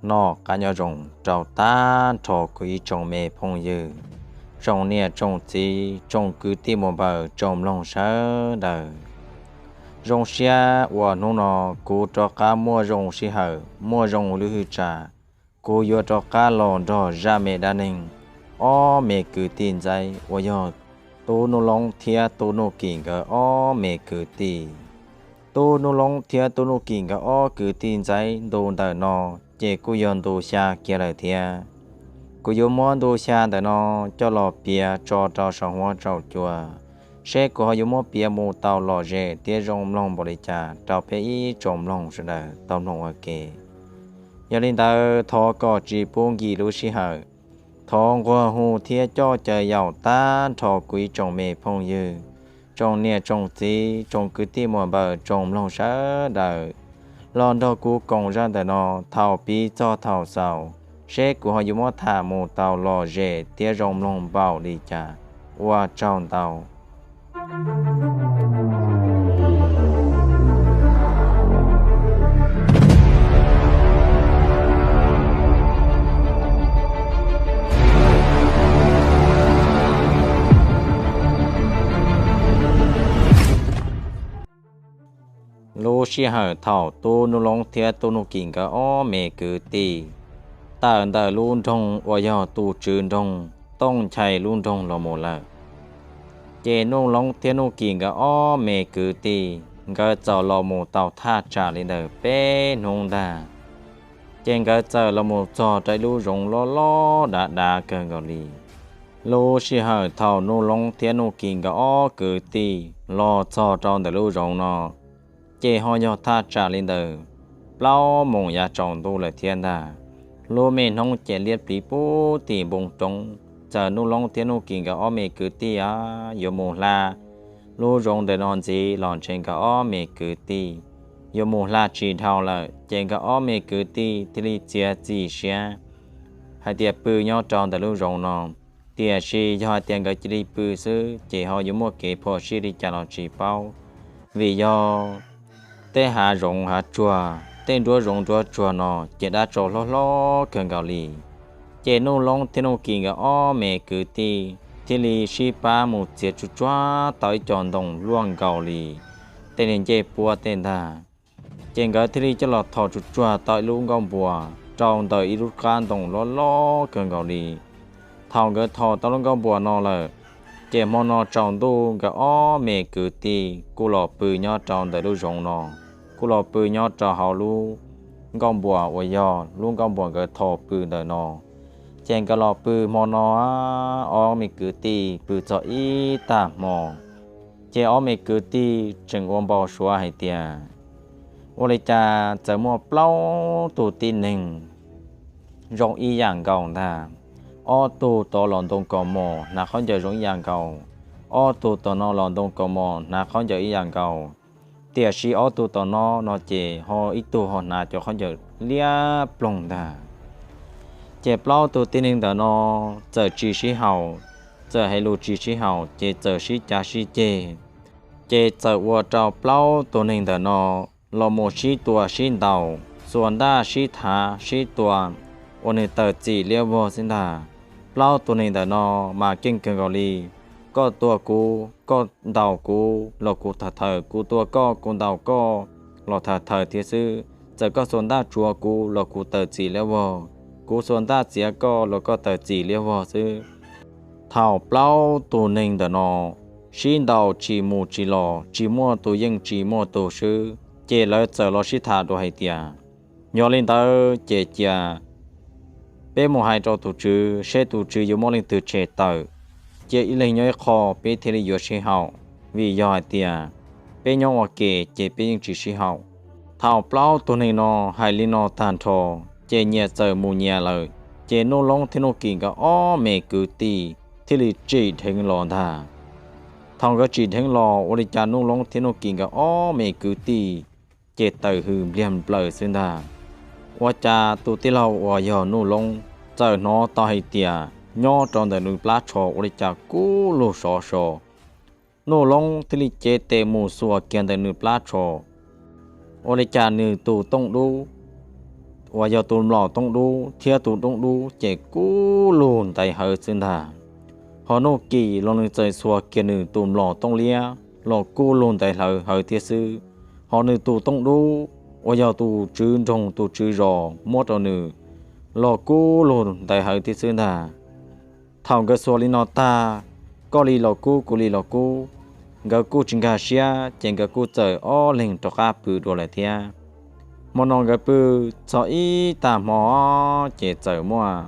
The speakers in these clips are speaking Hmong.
Noj qab nyob zoo rau tag nrho kuv ib tsoom me phooj ywg, tsoom niam tsoom txiv, tsoom kwv tij muam npawg, tsoom mloog sawv daws. Zoo siab uas hnub no kuv rov qab muaj zoo sij hawm, muaj zoo lub hwj tsam, kuv yuav rov qab los nrog zaj me dab neeg ob me kwv tij ntxaib uas yog Tub Nuj Loob thiab Tub Nuj Kim nkawd ob me kwv tij. Tub Nuj Loob thiab Tub Nuj Kim nkawd ob kwv tij ntxaib ntu ntawm no ces kuj yog ntu xya kiag lawm thiab. Kuv yuav muab ntu xya ntawm no coj los piav tso rau saum huab saum cua, seb kuv ho yuav muab piav mus tau lom zem thiab zoo mloog npaum li cas rau peb ib tsoom mloog sawv daws tau mloog ua ke. Yog li ntawd thov kom tsis pub nkim lub sij hawm, thov nquag hu thiab coj caw yaum tag nrho kuv ib tsoom me phooj ywg, tsoom niam tsoom txiv, tsoom kwv tij muam npawg, tsoom mloog sawv daws los nrog kuv koom zaj ntawm no thaum pib txog thaum xaus, seb kuv ho yuav muab tham mus tau lom zem thiab zoo mloog npaum li cas. Ua tsaug ntau. Lub sij hawm thaum Tub Nuj Loob thiab Tub Nuj Kim nkawd ob me kwv tij tawm ntawm lub nroog uas yog tus tswv nroog Tooj Nchai lub nroog los mus lawm, ces Nuj Loob thiab Nuj Kim nkawd ob me kwv tij nkawd txawm los mus tau thaj tsam li ntawm peb hnub ntag, ces nkawd txawm los mus txog rau ib lub zoov loj loj dav dav kawg nkaus li. Lub sij hawm thaum Nuj Loob thiab Nuj Kim nkawd ob kwv tij los txog rau ntawm lub zoov no, ces ho yog thaj tsam li ntawm plaub moos yav tsaus ntuj lawm thiab ntag. Lub me hnub ces liab pliv pub tim npoo roob, txawm Nuj Loob thiab Nuj Kim nkawd ob me kwv tij yuav mus hla lub zoov ntawm no ntxiv los ntshe nkawd ob me kwv tij yuav mus hla tsis dhau lawm, ces nkawd ob me kwv tij thiaj li txiav txim siab hais tias pw nyob rau ntawm lub zoov no. Tiam sis yog hais tias nkawd cia li pw xwb ces ho yuav muaj kev phom sij li cas los tsis paub, vim yog tej hav zoov hav tsuag, tej nruab zoov nruab tsuag no ces dab tsov hlob hlob kawg nkaus li. Ces Nuj Loob thiab Nuj Kim nkawd ob me kwv tij thiaj li sib pab mus txiav tsuj tsuag tau ib co ntoo luaj nkaus li tej niag ncej puab tej ntag. Ces nkawd thiaj li coj los thom tsuj tsuag tau ib lub nkauj npuas rau ntawm ib lub qab ntoo loj loj kawg nkaus li. Thaum nkawd thom tau lub nkauj npuas no lawm, ces hmo no tsaus ntuj nkawd ob me kwv tij kuj los pw nyob rau ntawm lub zoov no, kuj los pw nyob rau hauv lub nkauj npuas uas yog lub nkauj npuas nkawd thom pw ntawm no. Ces nkawd los pw hmo no, ob me kwv tij pw txog ib tag hmo, ces ob me kwv tij tseem ua npau suav hais tias, ua li cas txawm muaj plaub tug tib neeg zoo ib yam nkaus ntag. Ob tug tod los ntoo kaus mom hnav khaub ncaws zoo ib yam nkaus, ob tug tom no los ntoo kaus mom hnav khaub ncaws ib yam nkaus, tiam sis ob tug tom no no ces ho ib tug ho hnav cov khaub ncaws liab ploog ntag. Ces plaub tug tib neeg ntawm no txawm tsis sib haum, txawm hais lus tsis sib haum ces txawm sib cav sib ceg. Ces txawm ua rau plaub tug neeg ntawm no los mus sib tua sib ntaus, xuas ntaj sib thav sib tua, ua nws tawm txim liab vog xwb ntag. Plaub tug neeg ntawm no mas keej kawg nkaus li, koj tua kuv, koj ntaus kuv los kuv thawm thawm, kuv tua koj, kuv ntaus koj los thawm thawm thiab xwb. Txawm koj xuas ntaj tsuav kuv los kuv tawm txim liab vog, kuv xuas ntaj txiav koj los koj tawm txim liab vog xwb. Thaum plaub tug neeg ntawm no sib ntaus tsis mus tsis los, tsis muaj tus yeej tsis muaj tus swb, ces lawv txawm los sib tham dua hais tias, yog li ntawd ces cia peb mus hais rau tus tswv seb tus tswv yuav muab leej twg tshem tawm, cia ib leeg nyob ib qho peb thiaj li yuav sib haum, vim yog hais tias peb nyob ua ke ces peb yeej tsis sib haum. Thaum plaub tug neeg no hais li no tag nrho, ces nyias txawm mus nyias lawm, ces Nuj Loob thiab Nuj Kim nkawd ob me kwv tij thiaj li tsim dheev los ntag. Thaum nkawd tsim dheev los ua li cas Nuj Loob thiab Nuj Kim nkawd ob me kwv tij ces tawm hws npliag nplaws xwb ntag. Ua cas tus tij laug uas yog Nuj Loob txawm hnov tau hais tias nyob rau ntawm nws plab tsho ua li cas kub lug sov so. Nuj Loob thiaj li cev tes mus xuas kiag ntawm nws plab tsho, ua li cas nws tus tooj dub uas yog tus mlom tooj dub thiab tus tooj dub ces kub lug ntaiv hawv xwb ntag. Ho Nuj Kim los nws txawm xuas kiag nws tus mlom tooj liab los kub lug ntaiv hawv thiab xwb. Ho nws tus tooj dub uas yog tus tswv nroog tus tswv zos muab rau nws los kub lug ntaiv hawv thiab xwb ntag. Thaum nkawd xuas li no tag, koj li los kub kuv li los kub, nkawd kuj tsis nkag siab ces nkawd kuj txawm ob leeg rov qab pw dua lawm thiab. Hmo no nkawd pw txog ib tag hmo ces txawm muaj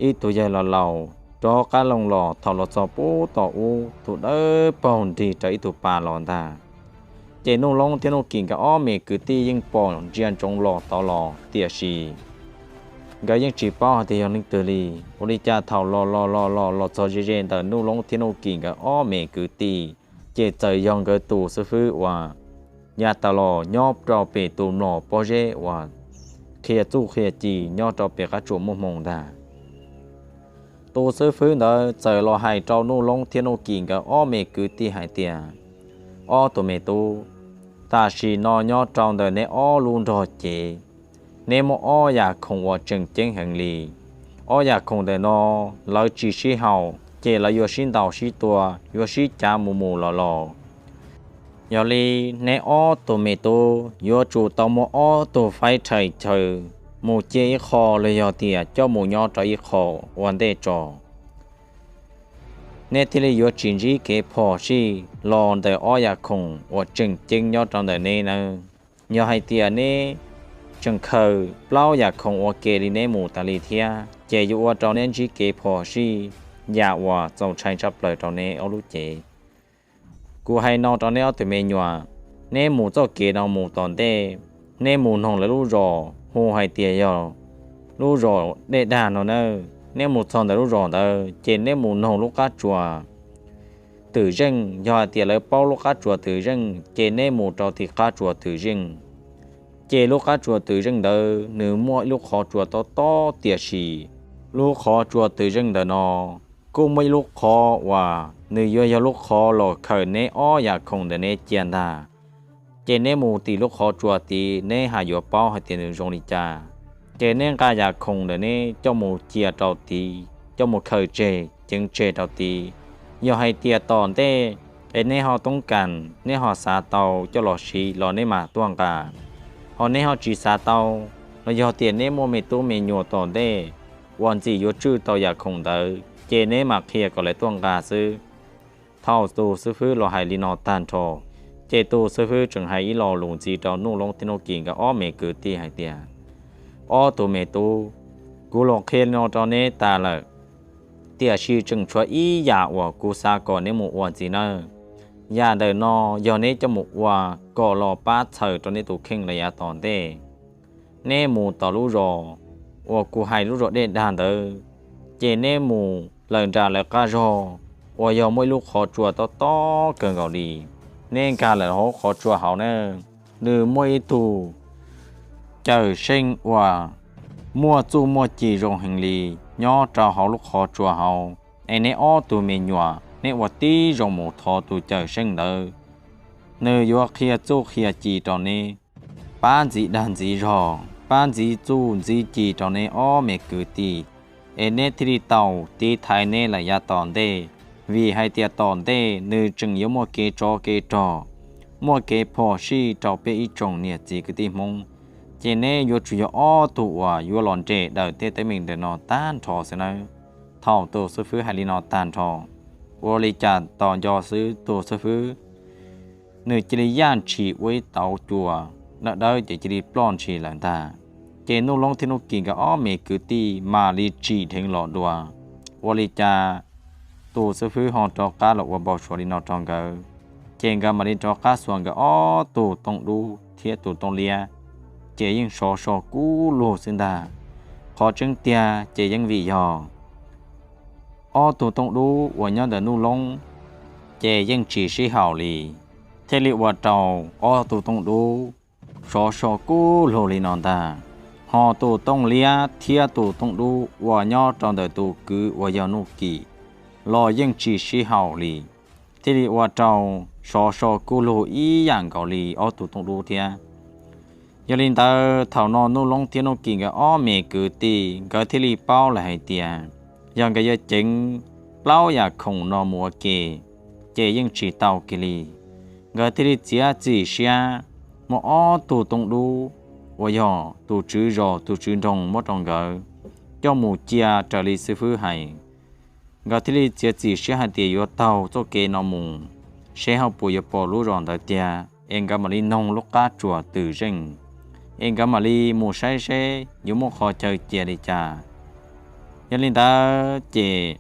ib tug yawg laus laus rov qab loo los, thaum los txog pub tom ub tus dawb paug nrig rau ib tug pas los ntag. Ces Nuj Loob thiab Nuj Kim nkawd ob me kwv tij yeej pom ntsia ntsoov los tod los, tiam sis nkawd yeej tsis paub hais tias yog leej twg li. Ua li cas thaum los los los los los txog ze ze ntawm Nuj Loob thiab Nuj Kim nkawd ob me kwv tij, ces txawm yog nkawd tus xib fwb uas yav tas los nyob rau pem tus mlom pob zeb uas qhia txuj qhia ci nyob rau pem qab tsuas muaj hmoo ntag. Tus xib fwb ntawd txawm los hais rau Nuj Loob thiab Nuj Kim nkawd ob me kwv tij hais tias, ob tug me tub, tam sim no nyob rau ntawm neb ob lub nrog cev, neb muaj ob yam khoom uas tseem ceeb heev li. Ob yam khoom ntawm no lawv tsis sib haum ces lawv yuav sib ntaus sib tua, yuav sib cav mus mus los los. Yog li neb ob tug me tub yuav tsum tau muaj ob tug faib rhais chaw mus cia ib qho los yog tias coj mus nyob rau ib qho ua ntej tso. Neb thiaj li yuav tsis ntsib kev phom sij los ntawm ob yam khoom uas tseem ceeb nyob rau ntawm neb nawb. Yog hais tias neb tseem khaws plaub yam khoom ua ke li neb mus tas li thiab ces yuav ua rau neb ntsib kev phom sij yam uas txaus ntshai tshaj plaws rau neb ob lub cev. Kuv hais no rau neb ob tug me nyuam, neb mus txoj kev no mus tom ntej, neb mus noog lawv lub zos hu hais tias yog lub zos Dej Dag no na. Neb mus txog ntawm lub zos ntawd ces neb mus noog lub qab tsuas Twm Zeej. Yog hais tias lawv paub lub qab tsuas Twm Zeej ces neb mus rau tim qab tsuas Twm Zeej. Ces lub qab tsuas Twm Zeej ntawd nws muaj ib lub qhov tsua tob tob, tiam sis lub qhov tsua Twm Zeej ntawm no kuj muaj ib lub qhov uas nws yuav yog lub qhov los khaws neb ob yam khoom ntawm neb cia ntag. Ces neb mus tim lub qhov tsua tid neb haj yuav paub hais tias nws zoo li cas. Ces neb nqa yam khoom ntawm neb coj mus cia rau tid, coj mus khaws tseg ceev tseg rau tid. Yog hais tias tom ntej es neb ho toob kas, neb ho xav tau coj los siv los neb mam tuaj nqa. Ho neb ho tsis xav tau, los yog tias neb muaj me tub me nyuam tom ntej uas ntxim yuav tswj tau yam khoom ntawd ces neb mam qhia kom lawv tuaj nqa xwb. Thaum tus xib fwb los hais li no tag nrho, ces tus xib fwb tseem hais ib lo lus ntxiv rau Nuj Loob thiab Nuj Kim nkawd ob me kwv tij hais tias, ob tug me tub, kuv los qhia li no rau neb tas lawm, tiam sis tseem tshuav ib yam uas kuv xav kom neb mus ua ntxiv nawb. Yam ntawm no yog neb coj mus ua kom los pab txhawm rau neb tus kheej los yav tom ntej. Neb mus tom lub zos uas kuv hais lub zos Dej Dag ntawd, ces neb mus lawm nram lawv qab zog uas yog muaj ib lub qhov tsua tob tob kawg nkaus li. Neb nkag lawm hauv qhov tsua hauv na, nws muaj ib tug cawm seej uas muaj txuj muaj ci zoo heev li nyob rau hauv lub qhov tsua hauv. Es neb ob tug me nyuam neb ua tib zoo mus thov tus cawm seej ntawd, nws yuav qhia txuj qhia ci rau neb, pab ntxiv dag ntxiv zog, pab ntxiv txuj ntxiv ci rau neb ob me kwv tij, es neb thiaj li tau tiv thaiv neb lawm yav tom ntej. Vim hais tias tom ntej nws tseem yuav muaj kev tsov kev rog, muaj kev phom sij rau peb ib tsoom niam txiv kwv tij Hmoob, ces neb yuav tsum yog ob tug uas yuav los nres daws tej teeb meem ntawm no tag nrho xwb nawb. Thaum tus xib fwb hais li no tag nrho, ua li cas tos nco xwb tus xib fwb nws cia li yaj ntshis ua ib tauv cua dawb dawb ces cia li ploj ntshis lawm ntag. Ces Nuj Loob thiab Nuj Kim nkawd ob me kwv tij mam li tsim dheev los dua. Ua li cas tus xib fwb ho rov qab los ua npau suav li no rau nkawd, ces nkawd mam li rov qab xuas nkawd ob tug tooj dub thiab tus tooj liab, ces yeej sov so kub lug xwb ntag. Qhov tseeb tiag ces yeej vim yog ob tug tooj dub uas nyob ntawm Nuj Loob ces yeej tsis sib haum li, thiaj li ua rau ob tug tooj dub sov so kub lug li no ntag. Ho tus tooj liab thiab tus tooj dub uas nyob rau ntawm tus kwv uas yog Nuj Kim los yeej tsis sib haum li, thiaj li ua rau sov so kub lug ib yam nkaus li ob tug tooj dub thiab. Yog li ntawd thaum no Nuj Loob thiab Nuj Kim nkawd ob me kwv tij nkawd thiaj li paub lawm hais tias yog nkawd yuav ceev plaub yam khoom no mus ua ke ces yeej tsis tau kiag li. Nkawd thiaj li txiav txim siab muab ob tug tooj dub uas yog tus tswv zos tus tswv nroog muab rau nkawd coj mus cia raws li xib fwb hais. Nkawd thiaj li txiav txim siab hais tias yuav taug txoj kev no mus, seb ho puas yuav pom lub zos ntawd tiag es nkawd mam li noog lub qab tsuas twm zeej, es nkawd mam li mus saib seb yuav muaj qhov chaw cia li cas. Yog li ntawd ces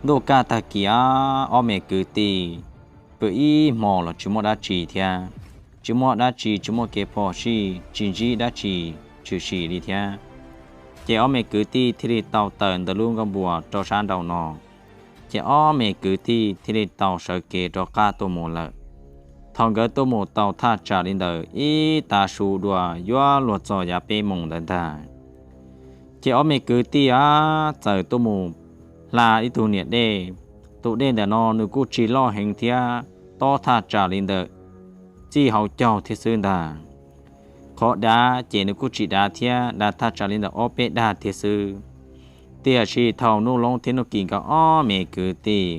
ntuj kaj tag kis ob me kwv tij pw ib hmo los tsis muaj dab tsi thiab, tsis muaj dab tsi, tsis muaj kev phom sij, tsis ntsib dab tsi tshwm sim li thiab. Ces ob me kwv tij thiaj li tau tawm ntawm lub nkuaj npua rau sab nraum no, ces ob me kwv tij thiaj li tau sawv kev rov qab tuaj mus lawm. Thaum nkawd tuaj mus tau thaj tsam li ntawm ib tav su dua yuav luag txog yav peb moos ntawd ntag, ces ob me kwv tij a txawm tuaj mus hla ib tug niam dej. Tus dej ntawm no nws kuj tsis loj heev thiab, tob thaj tsam li ntawm txij hauv caug thiab xwb ntag. Qhov dav ces nws kuj tsis dav thiab, dav thaj tsam li ntawm ob peb dag thiab xwb. Tiam sis thaum Nuj Loob thiab Nuj Kim nkawd ob me kwv tij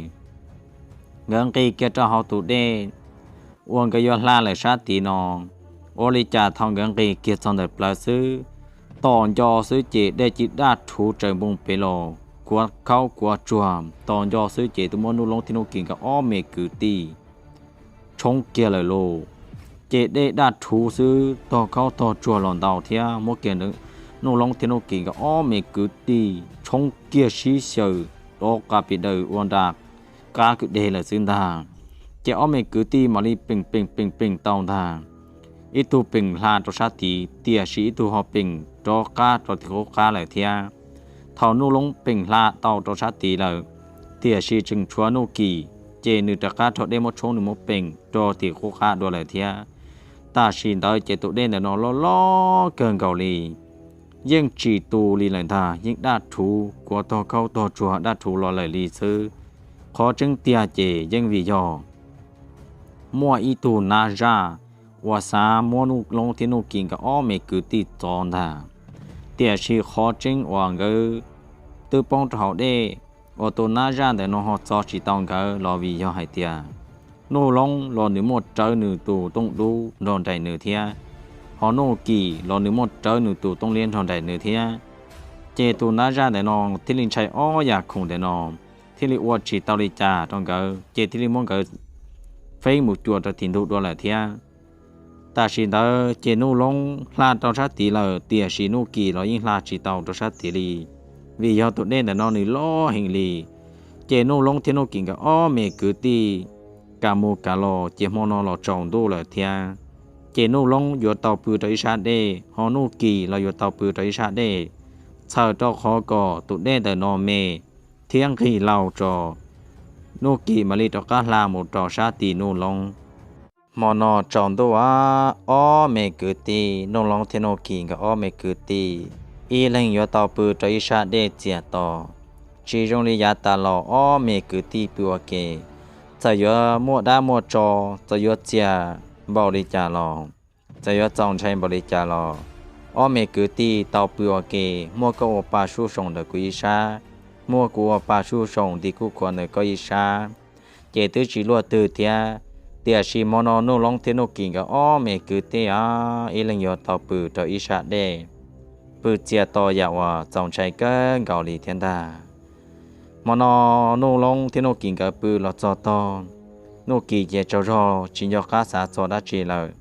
nkawd nqis kiag rau hauv tus dej uas nkawd yuav hla lawm sab tid no, ua li cas thaum nkawd nqis kiag txog ntawm plawv xwb, tom nco xwb ces dej cia daj rhuv tsaws npoo pem los kuav khaub kuav tsuag. Tom nco xwb ces twb muab Nuj Loob thiab Nuj Kim nkawd ob me kwv tij tshoob kiag lawm lauj. Ces dej daj rhuv xwb, tog khaub tog tsuag los ntau thiab, muab kiag Nuj Loob thiab Nuj Kim nkawd ob me kwv tij tshoob kiag sib xyaw dov qa pes daws ua nra qab kwj deg lawm xwb ntag. Ces ob me kwv tij mam li peem peem peem peem tau ntag. Ib tug peem hla rau sab tid, tiam sis ib tug ho peem rov qab rau tim qub qab lawm thiab. Thaum Nuj Loob peem hla tau rau sab tid lawm, tiam sis tseem tshuav Nuj Kim, ces nws rov qab rho dej muab tshoob nws muab peem rau tim qub qab dua lawm thiab. Tam sim ntawd ces tus dej ntawm no loj loj kawg nkaus li, yeej tsis tu li lawm ntag, yeej daj rhuv kuav tog khaub tog tsuag daj rhuv los lawm li xwb. Qhov tseeb tiag ces yeej vim yog muaj ib tug nab zaj uas xav muab Nuj Loob thiab Nuj Kim nkawd ob me kwv tij txov ntag. Tiam sis qhov tseeb uas nkawd twb poob rau hauv dej uas tus nab zaj ntawm no ho txov tsis tau nkawd los vim yog hais tias Nuj Loob los nws muaj rawv nws tus tooj dub nrog nraim nws thiab, ho Nuj Kim los nws muaj rawv nws tus tooj liab nrog nraim nws thiab. Ces tus nab zaj ntawm no thiaj li ntshai ob yam khoom ntawm no, thiaj li ua tsis tau li cas rau nkawd, ces thiaj li muab nkawd feeb mus cuam rau tim ntug dua lawm thiab. Tam sim ntawd ces Nuj Loob hla rau sab tid lawm, tiam sis Nuj Kim los yeej hla tsis tau rau sab tid li, vim yog tus dej ntawm no nws loj heev li. Ces Nuj Loob thiab Nuj Kim nkawd ob me kwv tij kam mus kam los, ces hmo no los tsaus ntuj lawm thiab. Ces Nuj Loob yuav tau pw rau ib sab dej, ho Nuj Kim los yuav tau pw rau ib sab dej, txhawm rau qhov kom tus dej ntawm no me thiab nqig laus tso, Nuj Kim mam li rov qab hla mus rau sab tim Nuj Loob. Hmo no tsaus ntuj a, ob me kwv tij Nuj Loob thiab Nuj Kim nkawd ob me kwv tij ib leeg yuav tau pw rau ib sab dej txias to. Tsis zoo li yav tas los ob me kwv tij pw ua ke, txawm yuav muaj dab muaj tsov, txawm yuav txias npaum li cas los, txawm yuav txaus ntshai npaum li cas los, ob me kwv tij tau pw ua ke, muaj koj ua pa suj soos ntawm kuv ib sab, muaj kuv ua pa suj soos nti kuj khuav ntawm koj ib sab, ces twb tsis luaj twg thiab. Tiam sis hmo no Nuj Loob thiab Nuj Kim nkawd ob me kwv tij a, ib leeg yuav tau pw rau ib sab dej, pw txias to yam uas txaus ntshai kawg nkaus li thiab ntag. Hmo no Nuj Loob thiab Nuj Kim nkawd pw los txog tog, Nuj Kim ces tsaug zog tsis nco qab xav txog dab tsi lawm,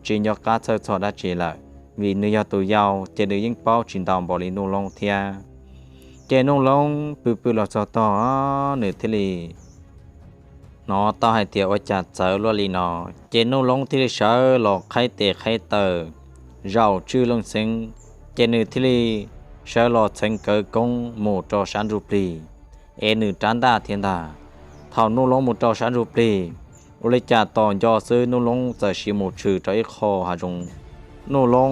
tsis nco qab txhawj txog dab tsi lawm, vim nws yog tus yau ces nws yeej paub tsis ntau npaum li Nuj Loob thiab. Ces Nuj Loob pw pw los txog tog, nws thiaj li hnov tau hais tias ua cas txawv luaj li no. Ces Nuj Loob thiaj li sawv los qhaib tes qhaib taw zaum tswj leej xeeb, ces nws thiaj li sawv los txheev kawv koob mus rau sab ntsuj plig es nws rab ntaj thiab ntag. Thaum Nuj Loob mus rau sab ntsuj plig, ua li cas tos nco xwb Nuj Loob txawm siv mus tshwm rau ib qho hav zoov. Nuj Loob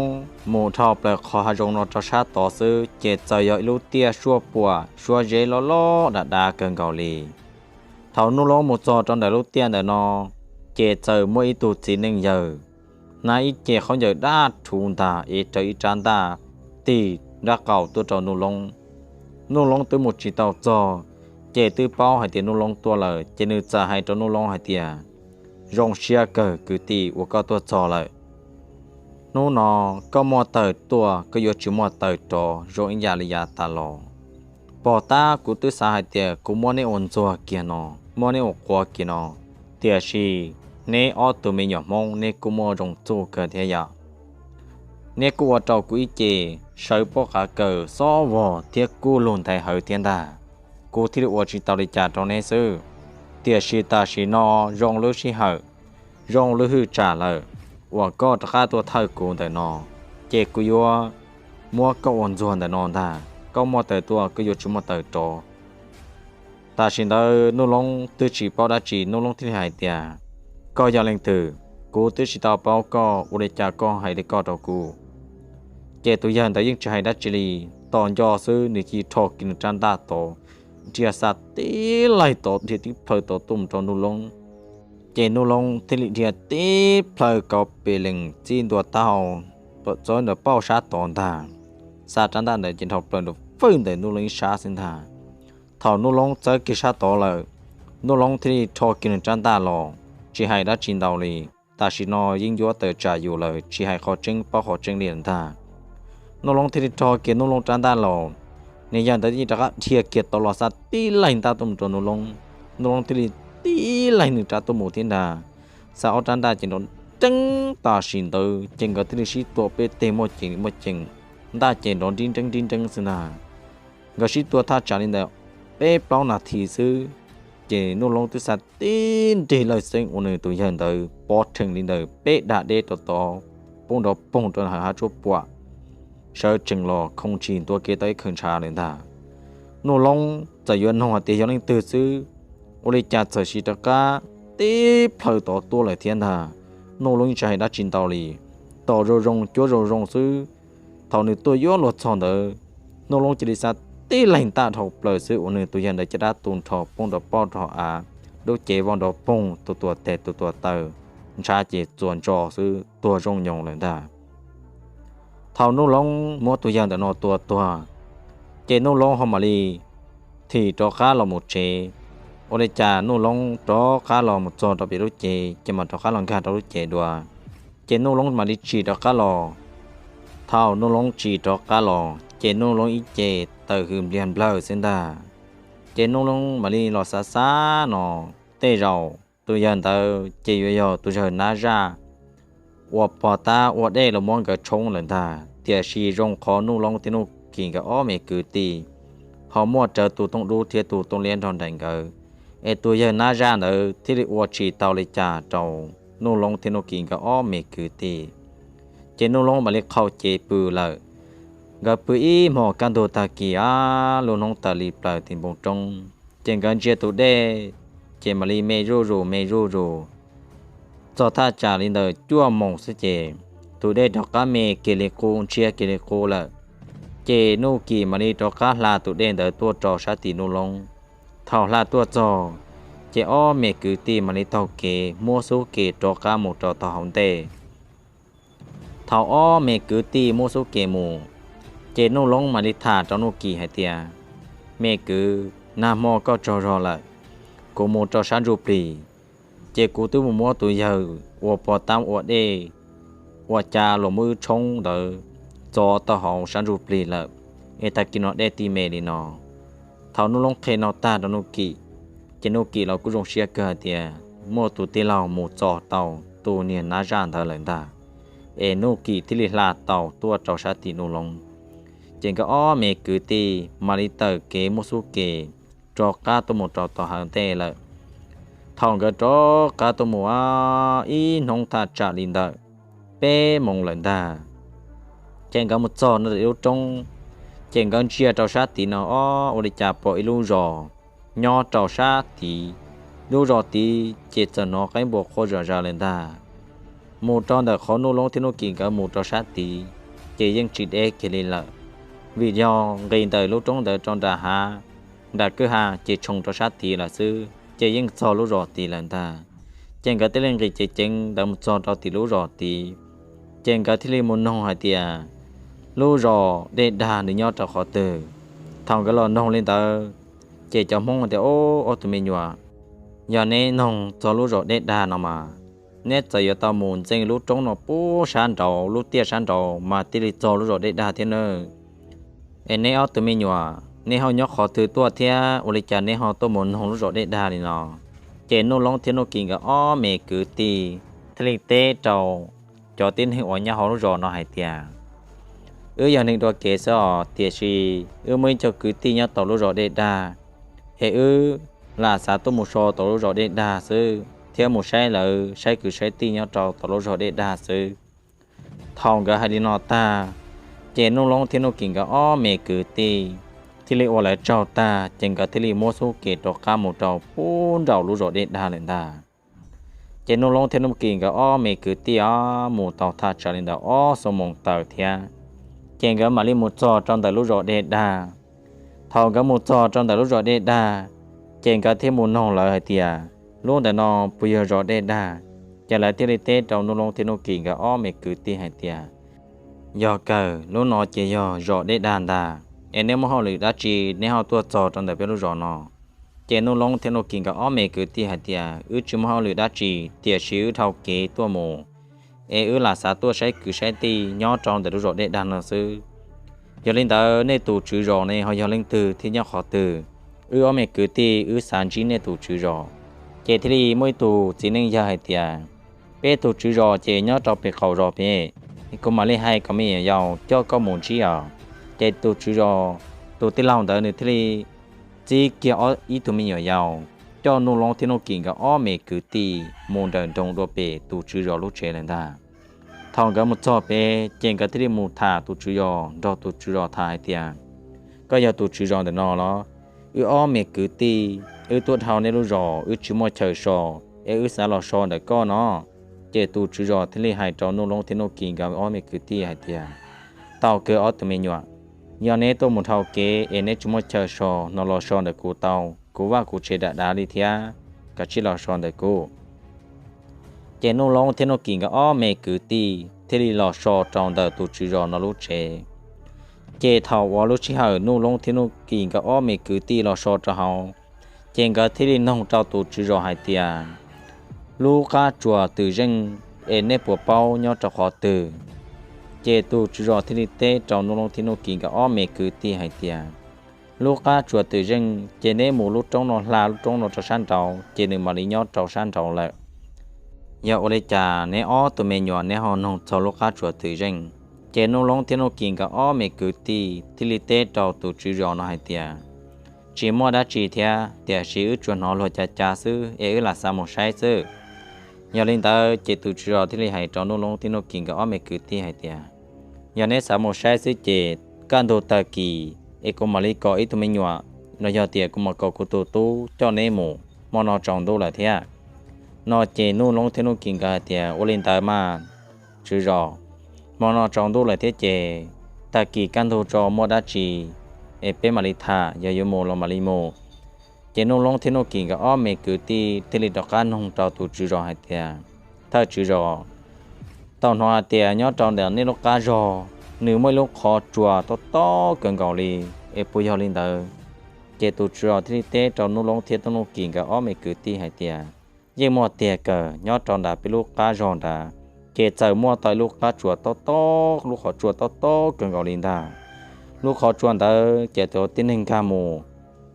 mus dhau plaws qhov hav zoov no rau sab tod xwb ces txawm yog ib lub tiaj suab puam suab zeb loj loj dav dav kawg nkaus li. Thaum Nuj Loob mus txog rau ntawm lub tiaj ntawm no, ces txawm muaj ib tug txiv neej yawg hnav ib ce khaub ncaws dab rhuv ntag es raws ib rab ntaj tig nraub qaum tuaj rau Nuj Loob. Nuj Loob twb mus tsis tau txog, ces twb paub hais tias Nuj Loob tuaj lawm, ces nws txawm hais rau Nuj Loob hais tias, zoo siab kawg kwv tij uas koj tuaj txog lawm. Hnub no koj muaj taws tuaj, koj yuav tsis muaj taws rov zoo ib yam li yav tas los. Pog tab, kuv twb xav hais tias kuv muab neb ua ntxuag kiag no, muab neb ua quav kiag no, tiam sis neb ob tug me nyuam Hmoob neb kuj muaj zoo txuj kawg thiab yom. Neb kuj ua rau kuv ib ce sawv pob qav kaws xob vog thiab kub lug ntaiv hawv thiab ntag. Kuv thiaj li ua tsis tau li cas rau neb xwb. Tiam sis tam sim no zoo lub sij hawm, zoo lub hwj tsam lawm uas koj rov qab tuaj thawj kuv ntawm no, ces kuv yuav muab koj ua ntxuag ntawm no ntag. Koj muaj taws tuaj, koj yuav tsis muaj taws rov. Tam sim ntawd Nuj Loob twb tsis paub dab tsi, Nuj Loob thiaj li hais tias, koj yog leej twg? Kuv twb tsis tau paub koj, ua li cas koj hais li koj rau kuv? Ces tus yawg ntawd yeej tsis hais dab tsi li, tos nco xwb nws cia li rho kiag nws rab ntaj tod, dhia xa tib laig tod, dhia tib plhaw tod tuaj mus rau Nuj Loob. Ces Nuj Loob thiaj li dhia tib plhaw kauv pes lees txij ntua taub hau, txog ntawm pauj sab tod ntag, xa rab ntaj ntawd ces nrho plaws nrov fwj ntawm Nuj Loob ib sab xwb ntag. Thaum Nuj Loob txawb kiag sab tod lawm, Nuj Loob thiaj li rho kiag nws rab ntaj los, tsis hais dab tsi ntau li. Tam sim no yeej yuav tawm tsam yus lawm, tsis hais qhov tseeb paub qhov tseeb li lawm ntag. Nuj Loob thiaj li rho kiag Nuj Loob rab ntaj los, nws yawg ntawd thiaj li rov qab dhia kiag tod los xa tib laig ntaj tuaj mus rau Nuj Loob. Nuj Loob thiaj li tib laig nws rab tuaj mus thiab ntag, xa ob rab ntaj ces nrov nreeb. Tam sim ntawd ces nkawd thiaj li sib tua peb teg muaj ceem muaj ceem, ntaj ces nrov nrib nreeb nrib nreeb xwb ntag. Nkawd sib tua thaj tsam li ntawd peb plaub nas this xwb, ces Nuj Loob twb xa tib nrig lawj xeeb uas nws tus yawg ntawd pov rhees li ntawm peb dag deb rau tod, poob nrov poog rau hauv hav tsuab puam, sawv tsees los khoo tsis ntua kev tau ib khaws ntshav lawm ntag. Nuj Loob txawm yuav nug hais tias yog leej twg xwb, ua li cas txawm sis rov qab tib plhaw tod tuaj lawm thiab ntag. Nuj Loob yeej tsis hais dab tsi ntau li, tos zoo zoo cuab zoo zoo xwb. Thaum nws tuaj yuav luag txog ntawd, Nuj Loob cia li xa tib laig ntaj dhau plaws xwb uas nws tus yawg ntawd caj dab tu nrho poob nrov pob rau hauv av, lub cev vau nrov poog, tus tuam tes tus tuam taw, ntshav ces txuas ntso xwb, tuag zoo nyoos lawm ntag. Thaum Nuj Loob muab tus yawg ntawm no tua tuag, ces Nuj Loob ho mam li thim rov qab los mus tsev. Ua li cas Nuj Loob rov qab los mus txog rau pem lub cev ces mam rov qab los nkag rau lub cev dua, ces Nuj Loob mam li tsim rov qab los. Thaum Nuj Loob tsim rov qab los ces Nuj Loob ib ce tawm hws npliag nplawg xwb ntag. Ces Nuj Loob mam li los xav xav no, tej zaum tus yawg ntawd ces yuav yog tus yawg nab zaj uas pog tab ua dej los muab nkawd tshoob lawm ntag. Tiam sis zoo qhov Nuj Loob thiab Nuj Kim nkawd ob me kwv tij ho muaj rawv tus tooj dub thiab tus tooj liab nrog nraim nkawd, es tus yawg nab zaj ntawd thiaj li ua tsis tau li cas rau Nuj Loob thiab Nuj Kim nkawd ob me kwv tij. Ces Nuj Loob mam li qhau cev pw lawm. Nkawd pw ib hmos kaj ntug tag kis, a, lub hnub tawm li plaws tim npoo roob, ces nkawd ntsia tus dej, ces mam li me zuj zus me zuj zus. Txog thaj tsam li ntawm cuaj moos xwb ces tus dej rov qab me kiag li qub, ntshiab kiag li qub lawm. Ces Nuj Kim mam li rov qab hla tus dej ntawd tuaj rau sab tim Nuj Loob. Thaum hla tuaj txog, ces ob me kwv tij mam li taug kev muab xub ke rov qab mus rau tom hauv ntej. Thaum ob me kwv tij muab xub ke mus, ces Nuj Loob mam li tham rau Nuj Kim hais tias, me kwv, nag hmo koj tsaug zog lawm, kuv mus rau sab ntsuj plig, ces kuv twb mus muab tus yawg uas pog tab ua dej, ua cas los muab wb tshoob ntawd txov tau hauv sab ntsuj plig lawm, es tag kis no dej thiaj me li no. Thaum Nuj Loob qhia no tag rau Nuj Kim, ces Nuj Kim los kuj zoo siab kawg hais tias muaj tus tij laug mus txov tau tus niag nab zaj ntawd lawm ntag, es Nuj Kim thiaj li hla tau tuaj rau sab tim Nuj Loob. Ces nkawd ob me kwv tij mam li taug kev muab xub ke rov qab tuaj mus rau tom hauv ntej lawm. Thaum nkawd rov qab tuaj mus ib hnub thaj tsam li ntawm peb moos lawm ntag, ces nkawd mus txog no lub roob, ces nkawd ntsia rau sab tid no ob, ua li cas pom ib lub zos nyob rau sab tid. Lub zos tid ces txawm hnov qaib npua quaj zom zaws lawm ntag. Mus rau ntawm qhov Nuj Loob thiab Nuj Kim nkawd mus rau sab tid, ces yeej tsis deb kiag li lawm, vim yog nqis ntawm lub roob ntawd rau nram hav, nram kwj ha ces tshoov rau sab tid lawm xwb, ces yeej txog lub zos tid lawm ntag. Ces nkawd thiaj li nqis ceev ceev ntawd mus txog rau tim lub zos tid. Ces nkawd thiaj li mus noog hais tias lub zos Dej Dag nws nyob rau qhov twg. Thaum nkawd los noog li ntawd, ces cov Hmoob tias, Ob tug me nyuam, yog neb noog txog lub zos Dej Dag no mas, neb txawm yuav tau mus ntxees lub roob no puag sab nraud, lub tiaj sab nraud mas thiaj li txog lub zos Dej Dag thiab nawb. Es neb ob tug me nyuam, neb ho nyob qhov twg tuaj thiab ua li cas neb ho tuaj mus noog lub zos Dej Dag li no? Ces Nuj Loob thiab Nuj Kim nkawd ob me kwv tij thiaj li teb rau cov tib neeg uas nyob hauv lub zos no hais tias, Wb yog neeg dua kev xwb os, tiam sis wb muaj ib co kwv tij nyob tau lub zos Dej Dag, es wb lam xav tuaj mus so tau lub zos Dej Dag xwb thiab mus saib lawv saib kwv saib tij nyob rau tau lub zos Dej Dag xwb. Thaum nkawd hais li no tag, ces Nuj Loob thiab Nuj Kim nkawd ob me kwv tij thiaj li ua lawv tsaug tag, ces nkawd thiaj li muab xub kev rov qab mus rau puag nraum lub zos Dej Dag lawm ntag. Ces Nuj Loob thiab Nuj Kim nkawd ob me kwv tij os mus tau thaj tsam li ntawm ob xuab moos tawm thiab, ces nkawd mam li mus txog rau ntawm lub zos Dej Dag. Thaum nkawd mus txog rau ntawm lub zos Dej Dag, ces nkawd thiaj mus noog lawv hais tias, Lub ntawm no puas yog zos Dej Dag? Ces lawv thiaj li teb rau Nuj Loob thiab Nuj Kim nkawd ob me kwv tij hais tias, Yog kawg, lub no ces yog zos Dej Dag ntag, es neb muaj hauj lwm dab tsi neb ho tuaj txog rau ntawm peb lub zos no? Ces Nuj Loob thiab Nuj Kim nkawd ob me kwv tij hais tias, Wb tsis muaj hauj lwm dab tsi, tiam sis wb dhau kev tuaj mus, es wb lam xav tuaj saib kwv saib tij nyob rau ntawm lub zos Dej Dag no xwb. Yog li ntawd nej tus tswv zos ne ho yog leej twg thiab nyob qhov twg? Wb ob me kwv tij wb xav ntsib nej tus tswv zos. Ces thiaj li muaj ib tug txiv neej yawg hais tias, Peb tus tswv zos ces nyob rau pem qaum zos pem, kuv mam li hais kom me nyuam yaus coj koj mus ntsib os. Ces tus tswv zos tus tij laug ntawd nws thiaj li txib kiag ib tug me nyuam yaus coj Nuj Loob thiab Nuj Kim nkawd ob me kwv tij mus nrawm nroos dua pem tus tswv zos lub tsev lawm ntag. Thaum nkawd mus txog pem ces nkawd thiaj li mus tham tus tswv zos, nrog tus tswv zos tham hais tias, Koj yog tus tswv zos ntawm no los? Wb ob me kwv tij wb tuaj dhau nej lub zos, wb tsis muaj chaw so, es wb xav los so ntawm koj no. Ces tus tswv zos thiaj li hais rau Nuj Loob thiab Nuj Kim nkawd ob me kwv tij hais tias, Tau kawg ob tug me nyuam, yog neb tuaj mus dhau kev es neb tsis muaj chaw so no los so ntawm kuv tau, kuv vaj kuv tsev dav dav li thiab, kav tsij los so ntawm kuv. Ces Nuj Loob thiab Nuj Kim nkawd ob me kwv tij thiaj li los so rau ntawm tus tswv zos no lub tsev. Ces thaum uas lub sij hawm Nuj Loob thiab Nuj Kim nkawd ob me kwv tij los so rau hauv, ces nkawd thiaj li noog rau tus tswv zos hais tias, Lub qab tsuas twm zeej es nej puas paub nyob rau qhov twg? Ces tus tswv zos thiaj li teb rau Nuj Loob thiab Nuj Kim nkawd ob me kwv tij hais tias, Lub qab tsuas twm zeej ces neb mus lub roob no hla lub roob no rau sab nraud ces nws mam li nyob rau sab nraud lawm. Yog ua li cas neb ob tug me nyuam neb ho noog txog lub qab tsuas twm zeej? Ces Nuj Loob thiab Nuj Kim nkawd ob me kwv tij thiaj li teb rau tus tswv zos no hais tias, Tsis muaj dab tsi thiab, tiam sis wb tsuas hnov luag cav cav xwb es wb lam xav mus saib xwb. Yog li ntawd ces tus tswv zos thiaj li hais rau Nuj Loob thiab Nuj Kim nkawd ob me kwv tij hais tias, Yog neb xav mus saib xwb ces kaj ntug tag kis es kuv mam li kom ib tug me nyuam, los yog tias kuv mam kom kuv tus tub coj neb mus, hmo no tsaus ntuj lawm thiab. No ces Nuj Loob thiab Nuj Kim nkawd hais tias, Ua li ntawd mas tswv zos, hmo no tsaus ntuj lawm thiab ces tag kis kaj ntug tso muaj dab tsi es peb mam li tham, yog yuav mus los mam li mus. Ces Nuj Loob thiab Nuj Kim nkawd ob me kwv tij thiaj li rov qab noog rau tus tswv zos hais tias, Thawj tswv zos, tau hnov hais tias nyob rau ntawm nej lub qab zog nws muaj ib lub qhov tsua tob tob kawg nkaus li, es puas yog li ntawd? Ces tus tswv zos thiaj li teb rau Nuj Loob thiab Nuj Kim nkawd ob me kwv tij hais tias, Yeej muaj tiag kawg, nyob rau ntawm peb lub qab zog nrad ces txawm muaj tau ib lub qab tsua tob tob, lub qhov tsua tob tob kawg nkaus li ntag. Lub qhov tsua ntawd ces tus tib neeg nkag mus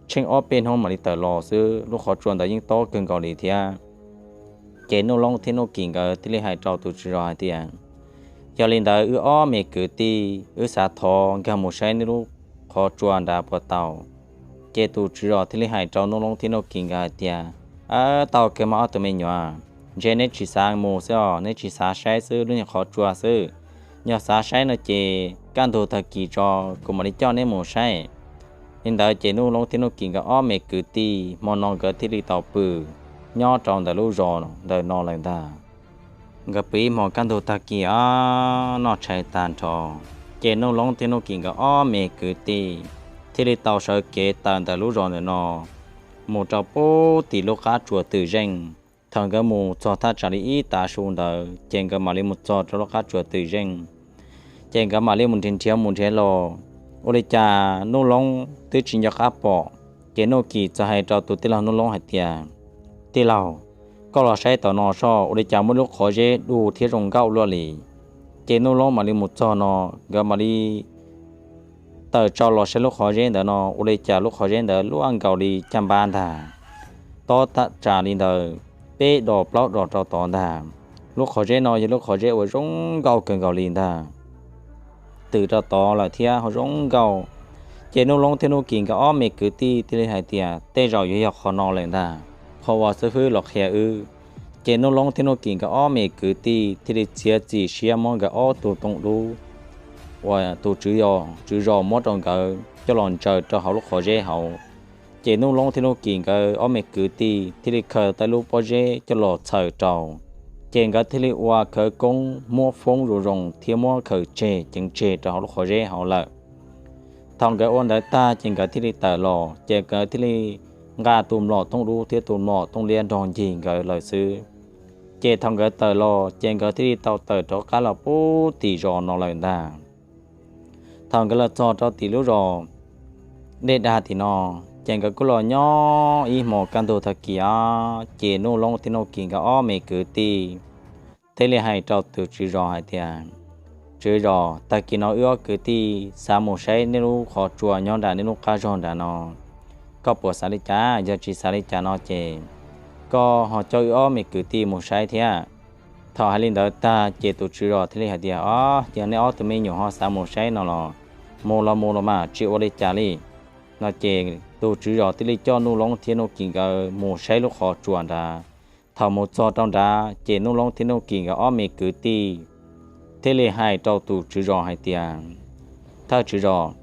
tsheej ob peb hnub mam li tawm los xwb, lub qhov tsua ntawd yeej tob kawg nkaus li thiab. Ces Nuj Loob thiab Nuj Kim nkawd thiaj li hais rau tus tswv zos hais tias, Yog li ntawd wb ob me kwv tij wb xav thov nkag mus saib nej lub qhov tsua nrad puas tau? Ces tus tswv zos thiaj li hais rau Nuj Loob thiab Nuj Kim nkawd hais tias, Tau kawg mas ob tug me nyuam, ntshe neb tsis xav mus xwb os, neb tsis xav saib xwb, lub nyuag qhov tsua xwb. Yog xav saib no ces kaj ntug tag kis tso kuv mam li coj neb mus saib. Li ntawd ces Nuj Loob thiab Nuj Kim nkawd ob me kwv tij hmo no nkawd thiaj li tau pw nyob rau ntawm lub zos ntawm no lawm ntag. Nkawd pw ib hmos kaj ntug tag kis os, noj tshais tag nrho, ces Nuj Loob thiab Nuj Kim nkawd ob me kwv tij thiaj li tau sawv kev tawm ntawm lub zos ntawm no mus rau pub tim lub qab tsuas twm zeej. Thaum nkawd mus txog thaj tsam li ib tav su ntawd ces nkawd mam li mus txog rau lub qab tsuas twm zeej. Ces nkawd mam li mus nrhiav nrhiav mus nrhiav los, ua li cas Nuj Loob twb tsis nco qab pom. Ces Nuj Kim txawm hais rau tus tij laug Nuj Loob hais tias, Tij laug, koj los saib tom no soj, ua li cas muaj lub qhov zeb du thiab zoo nkauj luaj li. Ces Nuj Loob mam li mus txog no, nkawd mam li tawm tsau los saib lub qhov zeb ntawd no, ua li cas lub qhov zeb ntawd luaj nkaus li caj npab ntag, tob thaj tsam li ntawd peb dos plaub dos rau tod ntag. Lub qhov zeb no yog lub qhov zeb uas zoo nkauj kawg nkaus li ntag, twm rau tod lawm thiab ho zoo nkauj. Ces Nuj Loob thiab Nuj Kim nkawd ob me kwv tij thiaj li hais tias, Tej zaum yuav yog qhov no lawm ntag, qhov uas xib fwb los qhia wb. Ces Nuj Loob thiab Nuj Kim nkawd ob me kwv tij thiaj li txiav txim siab muab nkawd ob tug tooj dub uas tus tswv zos muab rau nkawd coj los ntsaws rau hauv lub qhov zeb hauv. Ces Nuj Loob thiab Nuj Kim nkawd ob me kwv tij thiaj li khaws tau lub pob zeb coj los txhaws rau. Ces nkawd thiaj li ua khawv koob muab foob zoo zoo thiab muab khaws tseg ceev tseg rau hauv lub qhov zeb hauv lawm. Thaum nkawd ua ntawd tag ces nkawd thiaj li tawm los, ces nkawd thiaj li nqa tus mlom tooj dub thiab tus mlom tooj liab nrog ncig nkawd lawm xwb. Ces thaum nkawd tawm los ces nkawd thiaj li tau tawm rov qab los pub tim zos no lawm ntag. Thaum nkawd los txog rau tim lub zos Dej Dag tim no, ces nkawd kuj los nyob ib hmos kaj ntug tag kis os, ces Nuj Loob thiab Nuj Kim nkawd ob me kwv tij thiaj li hais rau tus tswv zos hais tias, Tswv zos, tag kis no wb ob kwv tij xav mus saib nej lub qhov tsua nyob nram nej lub qab zog nram no, koj puas xav li cas? Yog tsis xav li cas no ces koj ho coj wb ob me kwv tij mus saib thiab. Thaum hais li ntawd tag ces tus tswv zos thiaj li hais tias, Os, yog nej ob tug me nyuam ho xav mus saib no los mus los mus los mas, tsis ua li cas li. No ces tus tswv zos thiaj li coj Nuj Loob thiab Nuj Kim nkawd mus saib lub qhov tsua nrad. Thaum mus txog rau nrad ces Nuj Loob thiab Nuj Kim nkawd ob me kwv tij thiaj li hais rau tus tswv zos hais tias, Thawj tswv zos,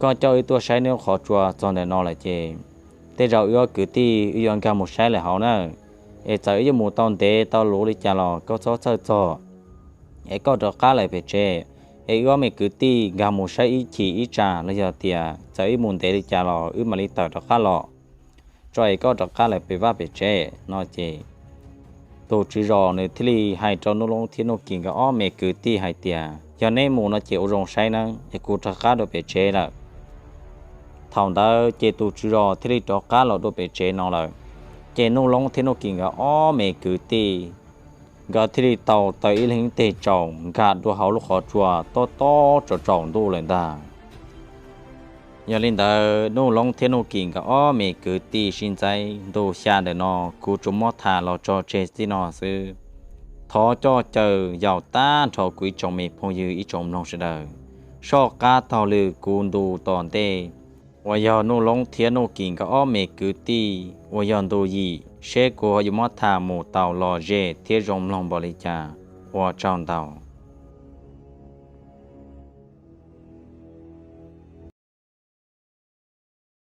koj coj wb tuaj saib nej lub qhov tsua txog ntawm no lawm ces tej zaum wb ob kwv tij wb yuav nkag mus saib lawm hauv na. Es txawm wb yuav mus tau ntev tau luv li cas los koj txhob txhawj txog, es koj rov qab lawm pem tsev, es wb ob me kwv tij nkag mus saib ib chim ib tsam los yog tias txawm wb mus ntev li cas los wb mam li tawm rov qab los tso, es koj rov qab lawm pem vaj pem tsev. No ces tus tswv zos nws thiaj li hais rau Nuj Loob thiab Nuj Kim nkawd ob me kwv tij hais tias, Yog neb mus no ces ua zoo saib nawb, es kuv rov qab dua pem tsev lawm. Thaum ntawd ces tus tswv zos thiaj li rov qab los dua pem tsev no lawm. Ces Nuj Loob thiab Nuj Kim nkawd ob me kwv tij nkawd thiaj li tau taws ib leeg teg tsaus nkag dua hauv lub qhov tsua tob tob tsaus tsaus ntuj lawm ntag. Yog li ntawd Nuj Loob thiab Nuj Kim nkawd ob me kwv tij sib ntxaib ntu xya ntawm no kuv tsuas muab tham los tso tseg txij no xwb. Thov coj caw yaum tag nrho kuv ib tsoom me phooj ywg ib tsoom mloog sawv daws soj qab taug lw kuv ntu tom ntej uas yog Nuj Loob thiab Nuj Kim nkawd ob me kwv tij uas yog ntu yim, seb kuv ho yuav muab tham mus tau lom zem thiab zoo mloog npaum li cas. Ua tsaug ntau.